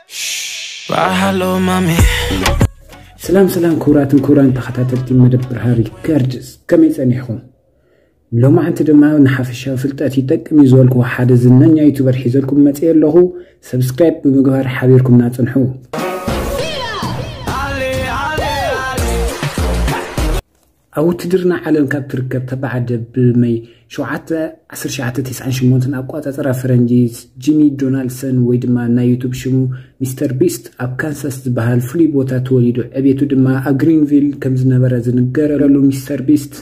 Hello, mommy. ሰላም ሰላም፣ ክቡራትን ክቡራን ተኸታተልቲ መደብ ብርሃን ሪከርድስ፣ ከመይ ጸኒሕኩም? ሎማዓንቲ ድማ ንሓፈሻዊ ፍልጠት ይጠቅም እዩ ዝበልኩዎ ሓደ ዝነኛ ዩቱበር ሒዘልኩም መጽየ ኣለኹ። ሰብስክራይብ ብምግባር ሓቢርኩምና ጽንሑ። ኣብ ውትድርና ዓለም ካብ ትርከብ ተባዓት ደብመይ ሸውዓተ ዓሰርተ ትሽዓተ ተስዓን ሸሞንተን ኣቋጻጽራ ፈረንጂ፣ ጂሚ ዶናልድሰን ወይ ድማ ናይ ዩቱብ ሽሙ ሚስተር ቢስት ኣብ ካንሳስ ዝበሃል ፍሉይ ቦታ ተወሊዱ። ዕቤቱ ድማ ኣብ ግሪንቪል ከም ዝነበረ ዝንገረሉ ሚስተር ቢስት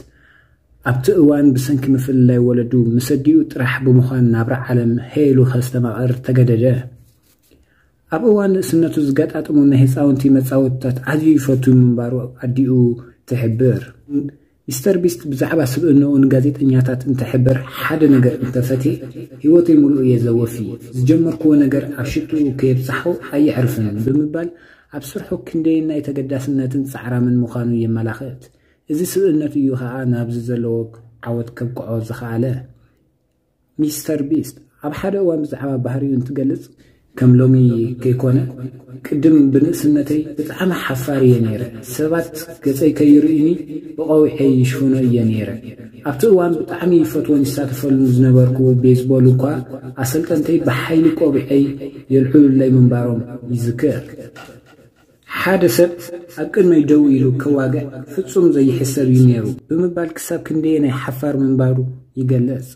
ኣብቲ እዋን ብሰንኪ ምፍልላይ ወለዱ ምስ ኣዲኡ ጥራሕ ብምዃን ናብራ ዓለም ሄሉ ከስተማቕር ተገደደ። ኣብ እዋን ንእስነቱ ዝገጣጥሙ ናይ ህፃውንቲ መፃወትታት ኣዝዩ ይፈቱ ምንባሩ ኣዲኡ ትሕብር። ሚስተር ቢስት ብዛዕባ ስብእንኡ ንጋዜጠኛታት እንትሕብር ሓደ ነገር እንተፈትየ ህይወተይ ሙሉእ እየ ዘወፊ። ዝጀመርክዎ ነገር ኣብ ሽትኡ ከየብፃሕኹ ኣየዕርፍን ብምባል ኣብ ስርሑ ክንደየናይ ተገዳስነትን ፃዕራምን ምዃኑ የመላኽት። እዚ ስብእነቱ እዩ ከዓ ናብዚ ዘለዎ ዓወት ከብቅዖ ዝኸኣለ። ሚስተር ቢስት ኣብ ሓደ እዋን ብዛዕባ ባህሪኡ እንትገልጽ ከም ሎሚ ከይኮነ ቅድም ብንእስነተይ ብጣዕሚ ሓፋር እየ ነይረ። ሰባት ገጸይ ከይርእዩኒ ብቐዊዐይ ይሽፍኖ እየ ነይረ። ኣብቲ እዋን ብጣዕሚ ይፈትዎን ይሳተፈሉን ዝነበርኩ ቤዝቦል እኳ ኣሰልጠንተይ ብሓይሊ ቆቢዐይ የልዕሉለይ ምንባሮም ይዝክር። ሓደ ሰብ ኣብ ቅድመይ ደው ኢሉ ከዋግዕ ፍጹም ዘይሕሰብ እዩ ነይሩ ብምባል ክሳብ ክንደየናይ ሓፋር ምንባሩ ይገልጽ።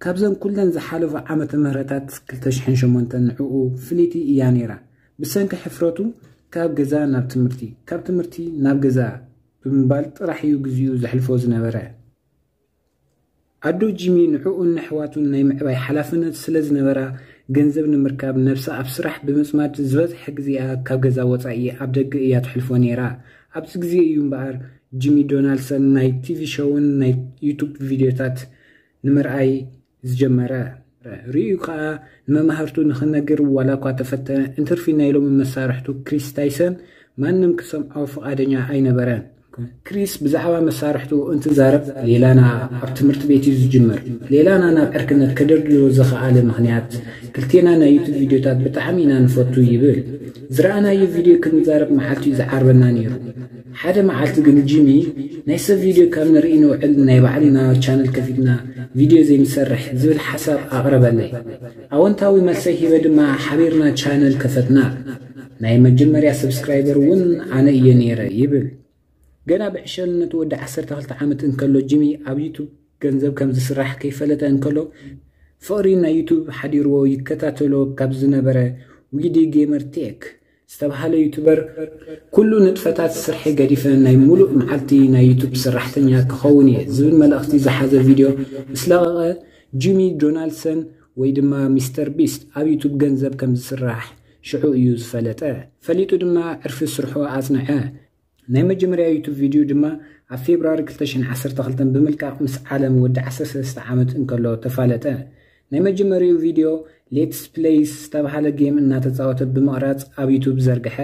ካብዘን ኩለን ዝሓለፉ ዓመተ ምህረታት ክልተ ሽሕን ሸሞንተን ንዕኡ ፍልይቲ እያ ነይራ። ብሰንኪ ሕፍረቱ ካብ ገዛ ናብ ትምህርቲ፣ ካብ ትምህርቲ ናብ ገዛ ብምባል ጥራሕ እዩ ግዚኡ ዘሕልፎ ዝነበረ። ኣዶ ጂሚ ንዕኡን ንሕዋቱን ናይ ምዕባይ ሓላፍነት ስለ ዝነበራ፣ ገንዘብ ንምርካብ ነብሳ ኣብ ስራሕ ብምጽማድ ዝበዝሐ ግዜኣ ካብ ገዛ ወጻኢ ኣብ ደገ እያ ተሕልፎ ነይራ። ኣብዚ ግዜ እዩ እምበኣር ጂሚ ዶናልድሰን ናይ ቲቪ ሾውን ናይ ዩቱብ ቪድዮታት ንምርኣይ ዝጀመረ። ርእዩ ከኣ ንመማህርቱ ንኽነግር ዋላ እኳ ተፈተነ፣ እንትርፊ ናይ ሎሚ መሳርሕቱ ክሪስ ታይሰን ማንም ክሰምዖ ፍቓደኛ ኣይነበረን። ክሪስ ብዛዕባ መሳርሕቱ እንትዛረብ ሌላና ኣብ ትምህርቲ ቤት እዩ ዝጅምር። ሌላና ናብ ዕርክነት ከደርድሮ ዝኸኣለ ምኽንያት ክልቴና ናይ ዩቱብ ቪድዮታት ብጣዕሚ ኢና ንፈቱ ይብል። ዝረኣናዮ ቪድዮ ክንዛረብ መዓልቱ እዩ ዝዓርበና ነይሩ። ሓደ መዓልቲ ግን ጂሚ ናይ ሰብ ቪድዮ ካብ ንርኢ ንውዕል ናይ ባዕልና ቻነል ከፊትና ቪድዮ ዘይንሰርሕ ዝብል ሓሳብ ኣቕረበለይ። ኣወንታዊ መልሰይ ሂበ ድማ ሓቢርና ቻነል ከፈትና። ናይ መጀመርያ ሰብስክራይበር እውን ኣነ እየ ነይረ ይብል። ገና ብዕሸልነቱ ወዲ ዓሰርተ ክልተ ዓመት እንከሎ ጂሚ ኣብ ዩቱብ ገንዘብ ከም ዝስራሕ ከይፈለጠ እንከሎ ፍቕሪ ናይ ዩቱብ ሓዲርዎ ይከታተሎ ካብ ዝነበረ ዊዲ ጌመር ቴክ ዝተባህለ ዩቱበር ኩሉ ንጥፈታት ስርሐይ ገዲፈ ናይ ሙሉእ መዓልቲ ናይ ዩቱብ ሰራሕተኛ ክኸውን እየ ዝብል መልእኽቲ ዝሓዘ ቪድዮ ምስ ለቐቐ ጂሚ ዶናልድሰን ወይ ድማ ሚስተር ቢስት ኣብ ዩቱብ ገንዘብ ከም ዝስራሕ ሽዑ እዩ ዝፈለጠ። ፈሊጡ ድማ ዕርፊ ስርሑ ኣጽንዐ። ናይ መጀመርያ ዩቱብ ቪድዮ ድማ ኣብ ፌብራሪ ክልተ ሽሕን ዓሰርተ ክልተን ብምልቃቕ ምስ ዓለም ወዲ ዓሰርተ ሰለስተ ዓመት እንከሎ ተፋለጠ። ናይ መጀመሪኡ ቪድዮ ሌትስ ፕሌይስ ዝተባህለ ጌም እናተጻወተ ብምቕራጽ ኣብ ዩቱብ ዘርግሐ።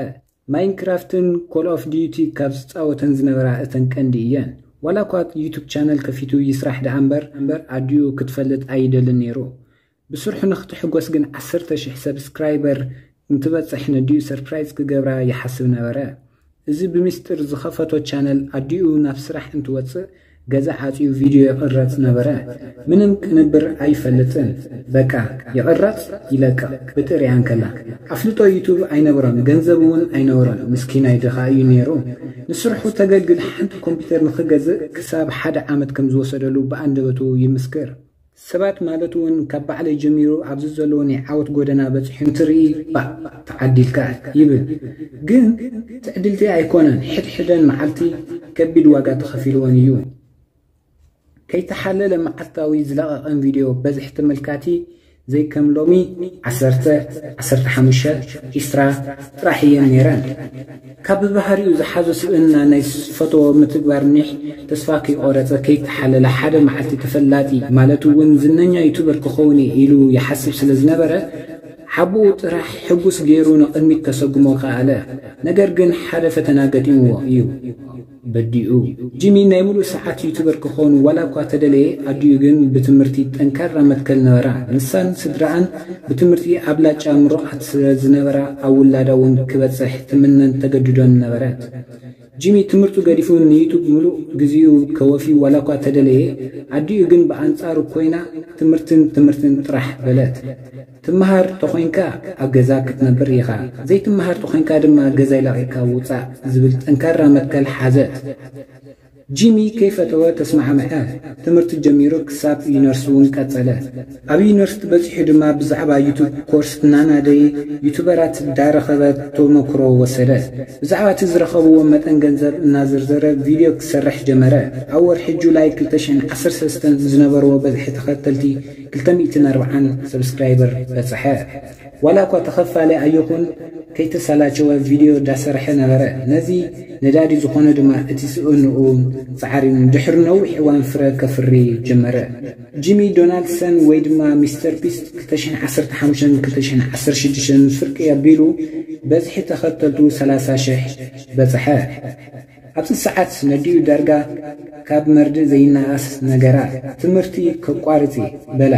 ማይንክራፍትን ኮል ኦፍ ዲዩቲ ካብ ዝጻወተን ዝነበራ እተን ቀንዲ እየን። ዋላ እኳ ዩቱብ ቻነል ከፊቱ ይስራሕ ደኣ እምበር እምበር ኣዲኡ ክትፈልጥ ኣይደልን ነይሩ። ብስርሑ ንክትሕጎስ ግን ዓሰርተ ሽሕ ሰብስክራይበር እንትበጽሕ ነዲኡ ሰርፕራይዝ ክገብራ ይሓስብ ነበረ። እዚ ብምስጢር ዝኸፈቶ ቻነል ኣዲኡ ናብ ስራሕ እንትወጽእ ገዛ ዓጽዩ ቪድዮ ይቕረጽ ነበረ። ምንም ቅንብር ኣይፈልጥን። በቃ ይቕረጽ ይለቅቕ ብጥሪያ እንከላ። ኣፍልጦ ዩቱብ ኣይነበሮን፣ ገንዘብ እውን ኣይነበሮን። ምስኪናይ ድኻ እዩ ነይሩ። ንስርሑ ተገልግል ሓንቲ ኮምፒውተር ንኽገዝእ ክሳብ ሓደ ዓመት ከም ዝወሰደሉ ብኣንደበቱ ይምስክር። ሰባት ማለት እውን ካብ ባዕለይ ጀሚሩ ኣብዚ ዘለዎ ናይ ዓወት ጎደና በፂሑ እንትርኢ ባእ ተዓዲልካ ይብል። ግን ትዕድልቲ ኣይኮነን። ሕድሕደን መዓልቲ ከቢድ ዋጋ ተኸፊልወን እዩ። ከይተሓለለ መዓልታዊ ዝለቐቐን ቪድዮ በዝሒ ተመልካቲ ዘይከም ሎሚ ዓሰርተ፣ ዓሰርተ ሓሙሽተ፣ ዒስራ ጥራሕ እየን ነይረን። ካብ ብባህሪኡ ዝሓዞ ስብእና ናይ ዝፈተዎ ምትግባር ኒሕ ተስፋ ከይቆረጸ ከይተሓለለ ሓደ መዓልቲ ተፈላጢ ማለት እውን ዝነኛ ዩቱበር ክኸውን እየ ኢሉ ይሓስብ ስለ ዝነበረ ሓብኡ ጥራሕ ሕጉስ ገይሩ ንቕድሚት ከሰጉሞ ከኣለ። ነገር ግን ሓደ ፈተና ገጢምዎ እዩ። በዲኡ። ጂሚ ናይ ሙሉእ ሰዓት ዩቱበር ክኾን ዋላ እኳ ተደለየ፣ ኣዲኡ ግን ብትምህርቲ ጠንካራ መትከል ነበራ። ንሳን ስድራኣን ብትምህርቲ ኣብላጫ ምሩቓት ስለ ዝነበራ፣ ኣብ ውላዳ እውን ክበጽሕ ትምነን ተገድዶን ነበረት። ጂሚ ትምህርቱ ገዲፉ ንዩቱብ ሙሉእ ግዜኡ ከወፊ ዋላ እኳ ተደለየ፣ ኣዲኡ ግን ብኣንጻሩ ኮይና ትምህርትን ትምህርትን ጥራሕ በለት። ትመሃር ተኾይንካ ኣብ ገዛ ክትነብር ኢኻ፣ ዘይትመሃር ተኾይንካ ድማ ገዛይ ለቒቕካ ውጻእ ዝብል ጠንካራ መትከል ሓዘት። ጂሚ ከይፈተወ ተስማዕምዐ። ትምህርቲ ጀሚሩ ክሳብ ዩኒቨርሲቲ እውን ቀጸለ። ኣብ ዩኒቨርሲቲ በጺሑ ድማ ብዛዕባ ዩቱብ ኮርስ እናናደየ ዩቱበራት እንዳረኸበ ተመክሮ ወሰደ። ብዛዕባ እቲ ዝረኸብዎ መጠን ገንዘብ እናዘርዘረ ቪድዮ ክሰርሕ ጀመረ። ኣብ ወርሒ ጁላይ ክልተ ሽሕን ዓሰርተ ሰለስተን ዝነበርዎ በዝሒ ተኸተልቲ ክልተ ሚእትን ኣርባዓን ሰብስክራይበር በጽሐ። ዋላ እኳ ተኸፋሊ ኣይኹን፣ ከይተሰላቸወ ቪድዮ እንዳሰርሐ ነበረ። ነዚ ነዳዲ ዝኾነ ድማ እቲ ስእንኡ ጻዕሪን ድሕሪ ነዊሕ እዋን ፍረ ከፍሪ ጀመረ። ጂሚ ዶናልድሰን ወይ ድማ ሚስተር ቢስት ክልተ ሽሕን ዓሰርተ ሓሙሽተን ክልተ ሽሕን ዓሰርተ ሽዱሽተን ፍርቂ ኣቢሉ በዝሒ ተኸተልቱ ሰላሳ ሽሕ በጽሐ። ኣብቲ ሰዓት ነዲኡ ዳርጋ ካብ መርድእ ዘይነኣስ ነገራ። ትምህርቲ ከቋርጽ እየ በላ።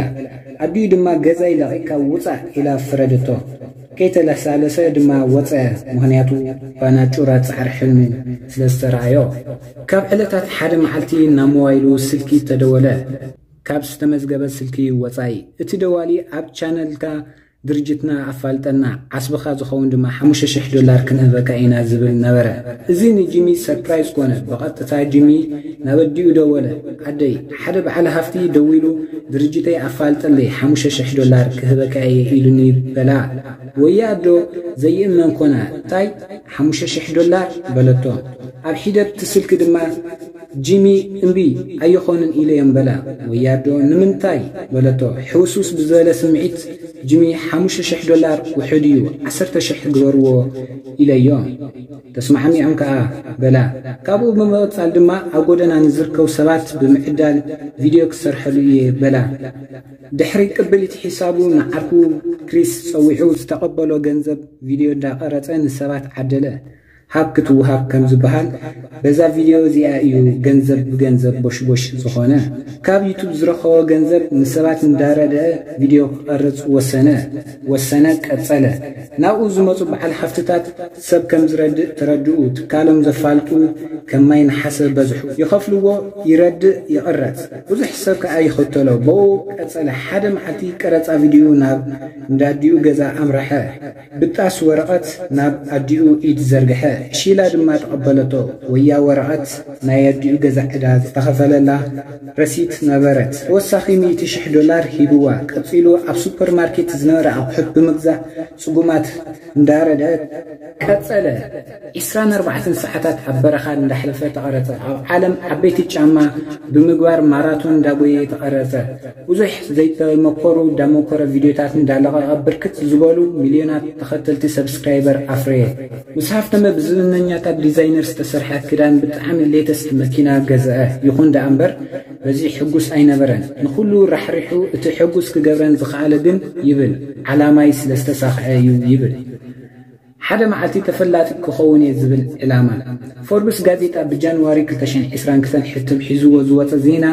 ኣዲኡ ድማ ገዛይ ለቒቕካ ውጻእ ኢላ ፈረደቶ። ከይተለሳለሰ ድማ ወጸ፣ ምኽንያቱ ባናጩራ ጻዕሪ ሕልሙ ስለ ዝተረኣዮ። ካብ ዕለታት ሓደ መዓልቲ ናብ ሞባይሉ ስልኪ ተደወለ። ካብ ዝተመዝገበ ስልኪ ወጻኢ፣ እቲ ደዋሊ ኣብ ቻነልካ ድርጅትና ኣፋልጠና፣ ዓስብኻ ዝኸውን ድማ ሓሙሽተ ሽሕ ዶላር ክንህበካ ኢና ዝብል ነበረ። እዚ ንጂሚ ሰርፕራይዝ ኮነ። ብቐጥታ ጂሚ ናብ ኣዲኡ ደወለ። ኣደይ፣ ሓደ በዓል ሃፍቲ ደዊሉ ድርጅተይ ኣፋልጠለይ፣ ሓሙሽተ ሽሕ ዶላር ክህበካ እየ ኢሉኒ በላ። ወያ ኣዶ ዘይእመን ኮና። እንታይ? ሓሙሽተ ሽሕ ዶላር በለቶ። ኣብ ሒደት እቲ ስልኪ ድማ ጂሚ እምቢ ኣይኾንን ኢለዮም በላ። ወያዶ ንምንታይ በለቶ። ሕውስውስ ብዝበለ ስምዒት ጂሚ ሓሙሽተ ሽሕ ዶላር ውሑድ እዩ፣ ዓሰርተ ሽሕ ግበርዎ ኢለዮ። ተስማዕሚዖም ከኣ በላ። ካብኡ ብምቕጻል ድማ ኣብ ጎደና ንዝርከቡ ሰባት ብምዕዳል ቪድዮ ክሰርሐሉ እየ በላ። ድሕሪ ቅብሊት ሒሳቡ ንዓርኩ ክሪስ ጸዊዑ ዝተቐበሎ ገንዘብ ቪድዮ እንዳቐረጸ ንሰባት ዓደለ። ሃብ ክትውሃብ ከም ዝበሃል በዛ ቪድዮ እዚኣ እዩ ገንዘብ ብገንዘብ ቦሽቦሽ ዝኾነ። ካብ ዩቱብ ዝረኸቦ ገንዘብ ንሰባት እንዳረድአ ቪድዮ ክቐርጽ ወሰነ። ወሰነ ቀጸለ። ናብኡ ዝመጹ በዓል ሃፍትታት ሰብ ከም ዝረድእ ተረድኡ። ትካሎም ዘፋልጡ ከም ማይ ነሓሰ በዝሑ። ይኸፍልዎ፣ ይረድእ፣ ይቕረጽ። ብዙሕ ሰብ ከኣ ይኸተሎ። ብኡ ቀጸለ። ሓደ መዓልቲ ቀረጻ ቪድዮ ናብ እንዳ ኣዲኡ ገዛ ኣምረሐ። ብጣስ ወረቐት ናብ ኣዲኡ ኢድ ዘርግሐ። ሺላ ድማ ተቐበለቶ። ወያ ወረቐት ናይ ኣዲኡ ገዛ ዕዳ ዝተኸፈለላ ረሲት ነበረት። ተወሳኺ ሚእቲ ሽሕ ዶላር ሂብዋ። ቀጺሉ ኣብ ሱፐርማርኬት ዝነበረ ኣቑሑት ብምግዛእ ጽጉማት እንዳረድአ ቀጸለ። ዒስራን ኣርባዕተን ሰዓታት ኣብ በረኻ እንዳሕለፈ ተቐረጸ። ኣብ ዓለም ዓበይቲ ጫማ ብምግባር ማራቶን እንዳጎየ ተቐረጸ። ብዙሕ ዘይተመኮሩ እንዳመኮረ ቪድዮታት እንዳለቐቐ ብርክት ዝበሉ ሚልዮናት ተኸተልቲ ሰብስክራይበር ኣፍረየ። ምስ ሃፍተመ ብዝነኛታት ዲዛይነር ዝተሰርሐ ክዳን ብጣዕሚ ሌተስት መኪና ገዝአ። ይኹን ደኣ እምበር በዚ ሕጉስ ኣይነበረን። ንኹሉ ራሕሪሑ እቲ ሕጉስ ክገብረን ዝኸኣለ ግን ይብል ዓላማይ ስለ ዝተሳኽዐ እዩ ይብል። ሓደ መዓልቲ ተፈላጢ ክኸውን እየ ዝብል ዕላማ። ፎርብስ ጋዜጣ ብጃንዋሪ ክልተ ሽሕን ዕስራን ክልተን ሕትም ሒዝዎ ዝወጸ ዜና፣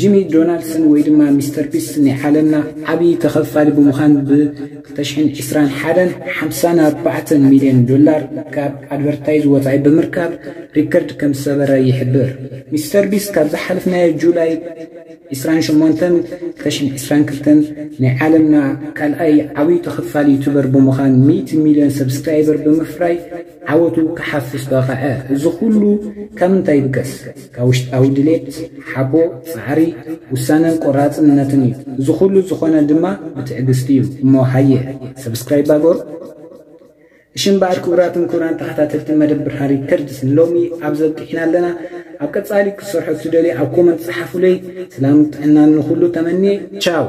ጂሚ ዶናልድሰን ወይ ድማ ሚስተር ቢስት ናይ ዓለምና ዓብዪ ተኸፋሊ ብምዃን ብ ክልተ ሽሕን ዕስራን ሓደን ሓምሳን ኣርባዕተን ሚልዮን ዶላር ካብ ኣድቨርታይዝ ወጻኢ ብምርካብ ሪከርድ ከም ዝሰበረ ይሕብር። ሚስተር ቢስት ካብ ዝሓለፍናዮ ጁላይ ዕስራን ሸሞንተን ክልተ ሽሕን ዕስራን ክልተን ናይ ዓለምና ካልኣይ ዓብዪ ተኸፋሊ ዩቱበር ብምዃን ሚእቲ ሚልዮን ሰብስክራይበር ብምፍራይ ዓወቱ ክሓፍስ በቕዐ። እዚ ኩሉ ካብ ምንታይ ይብገስ? ካብ ውሽጣዊ ድሌት፣ ሓቦ፣ ጻዕሪ፣ ውሳነን ቆራጽነትን እዩ። እዚ ኩሉ ዝኾነ ድማ ብትዕግስቲ እዩ። እሞ ሃየ ሰብስክራይብ ኣገሩ። እሺ እምበኣር ክቡራትን ክቡራን ተኸታተልቲ መደብ ብርሃን ሪከርድስ ንሎሚ ኣብዚ ኣብቂዕና ኣለና። ኣብ ቀጻሊ ክሰርሖ ትደልዩ ኣብ ኮመንት ጸሓፉለይ። ሰላም ጥዕናን ንኹሉ ተመንየ። ቻው።